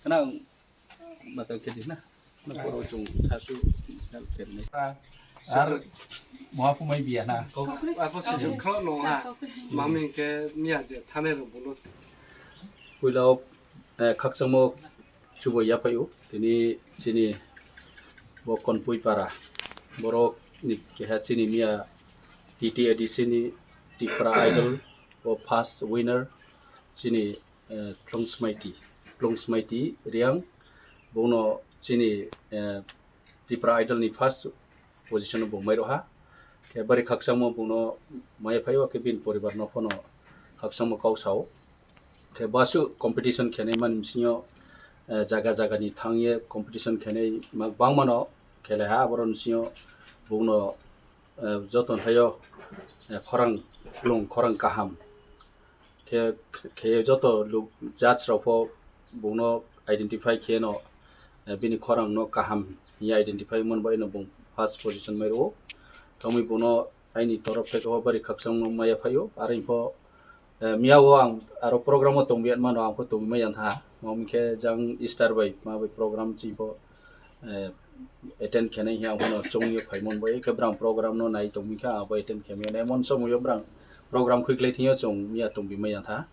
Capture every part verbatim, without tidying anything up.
Kana mata kedi na. Na poro chung sasu help kedi na. Ar moha pumai biya na. Ako sujung khro no ha. Mami ke miya je thane ro bolo. Puila, eh, khakchangmo chubo yaphaio. Tini chini bo Konpui para. Borok ni keha chini miya T T A D C ni Tipra Idol bo first winner chini, eh, Plungsmaiti, Plungsmaiti Riang, bono chini, eh, Tipra Idol ni first position bo mai roha. Khe bari khakchangmo bono mai phaio, khe bini poribar no phano khakchangmo kok sao. Khe basu competition khenai mani bisingo, eh, jaga jaga ni thangye competition khenai ma-, bangmano khelai ha, aboroni bisingo bono, eh, joto hayo, eh, khorang plung, khorang kaham. Khe, khe joto luk judge rok pho bono identify khe no, eh, bini khorang no kaham hiya identify mon bai no bung first position mai rwo. Thongwi bono aini torof thai khe bari khakchang no maya phaio. Aro pho, eh, miya o ang aro program o tongbi mano, ang pho tongbi maya tha. Mom khe jang Easter bai ma bai program chi pho, eh, attend khenai hiya ang phano chongwi phaimon bai khe brang program no nai tongwi kha abo attend khe maya emon somoi o brang program khuiklai thingyo chong miya tongbi maya tha.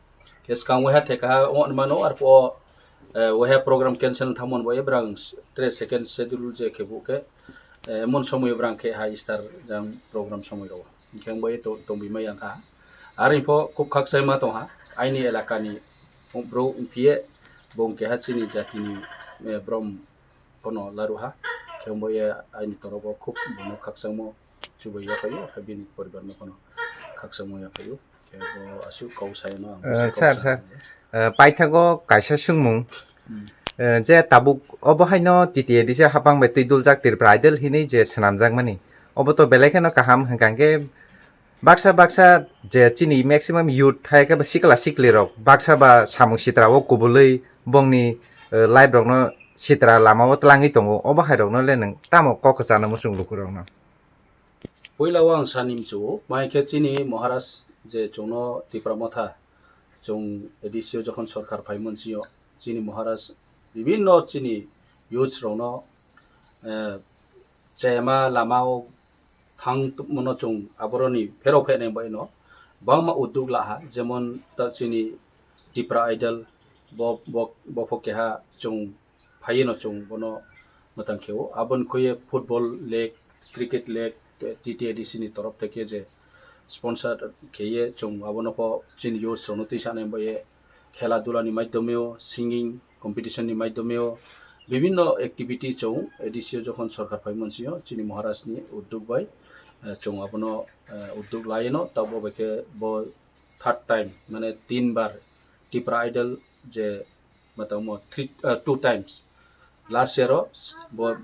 Khe swkang waiha theka on mano arphuh o, eh, waiha program cancel thamon bai brang tre second schedule je khe bu khe, eh, emon somoi brang khe ha Easter jang program somoi rw hwnkhe bai tongbi maya kha. Ari pho khub khakchai ma tongha aini elaka ni bro wngphiye bong keha chini jati ni, eh, brom. Bono laruha, khe bo ye aini torobo khub bono khakchangmo chubai yaphaio, khe bini poribar no bono khakchangmo yaphaio, khe bo aswk kok saino ang Eh, aswk kok sir, sa sir. Eh, paithago kaisa swngmung. Hmm. Eh, je tabuk obo haino T T A D C hapang bai twi duljak Tripura Idol hinwi je swnamjakmani, obo to belai kheno kaham, hwnkha khe baksa baksa je chini maximum youth hai khe ba sikla sikli rok baksa ba samung sitra o kubului bongni, eh, life rok no sitra lama o twlangwi tongo, obo hai rok no le nwng tamo kok kwchana muchung luku rok no? Puila o ang sani mchu o, mai khe chini Maharaj je chwngno Tipra Motha chwng A D C o jokhon sorkar phaimon sio chini Maharaj bibinno chini youths rokno, eh, chayama lama o thang tongmano chwng aboroni pherok phainai bai no bangma udduk laha, jemon ta chini Tipra Idol bo, bo, bo pho keha chwng phaiwi no chwng bono mwtang khe o. Aboni khuye football league, cricket league, T T A D C ni torof theke je sponsor kheye chwng abono pho chini youth rokno twi sanai bai khela dula ni maidhome o, singing competition ni maidhome o, bibinno activity chwng A D C o jokhon sorkar phaimon sio chini Maharaj ni udduk bai, eh, chwng abono, eh, udduk laiwi no tabuk bai khe bo third time mane tin bar Tipra Idol je matangmo three, eh, two times last year o bo,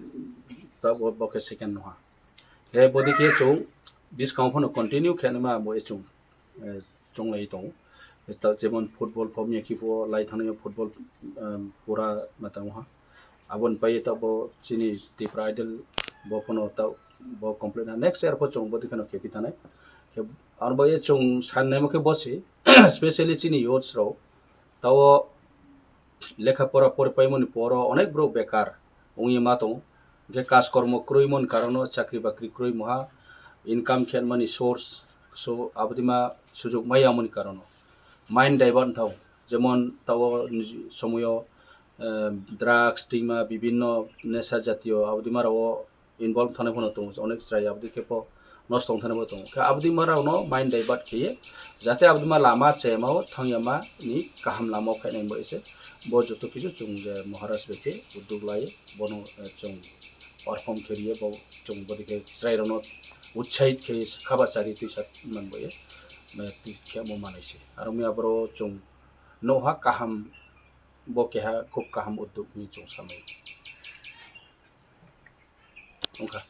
bo, bo khe second no ha. He bodi khe chwng buskang phano continue khe nima bo chwng, eh, chonglai tongo. Ta jemon football pho miya khe pho lai thangnaio football, um, pura matang ha. Aboni pai ta bo chini Tipra Idol bo phano ta bo complete na next year pho chwng bodi kheno khe pithanai. Khe aro bo chwng sannaimo khe bosi specially chini youths rok tao lekha pora poripaimani poro onek borok bekar wngwi ma tongo. Hwnkhe kaj kormo kwrwimoni karono chakri bakri kwrwi moha income khenmani source so abodima sujuk maya wngmani karono mind divert wngthao, jemon tao somoyo, eh, drugs twima bibinno nesa jatiyo abodima rao involve thangnaifano tongo, onek chwrai abodikhe pho nosto wngthangnaifano tongo. Khe abodima rokno mind divert kheye, jate abodima lama chayamao thangyamani kaham lamao phainai bai se. Bo joto kisu chwng je Maharaj bai khe udduk lai, bono, eh, chwng perform khe riye, bo chwng bodikhe chwrairokno utsahit khe khaba chari twisa man bai, eh, twi khe mo manai se. Aro miya boro chwng noha kaham, bo keha khub kaham udduk hinwi chwng samai. Wngkha.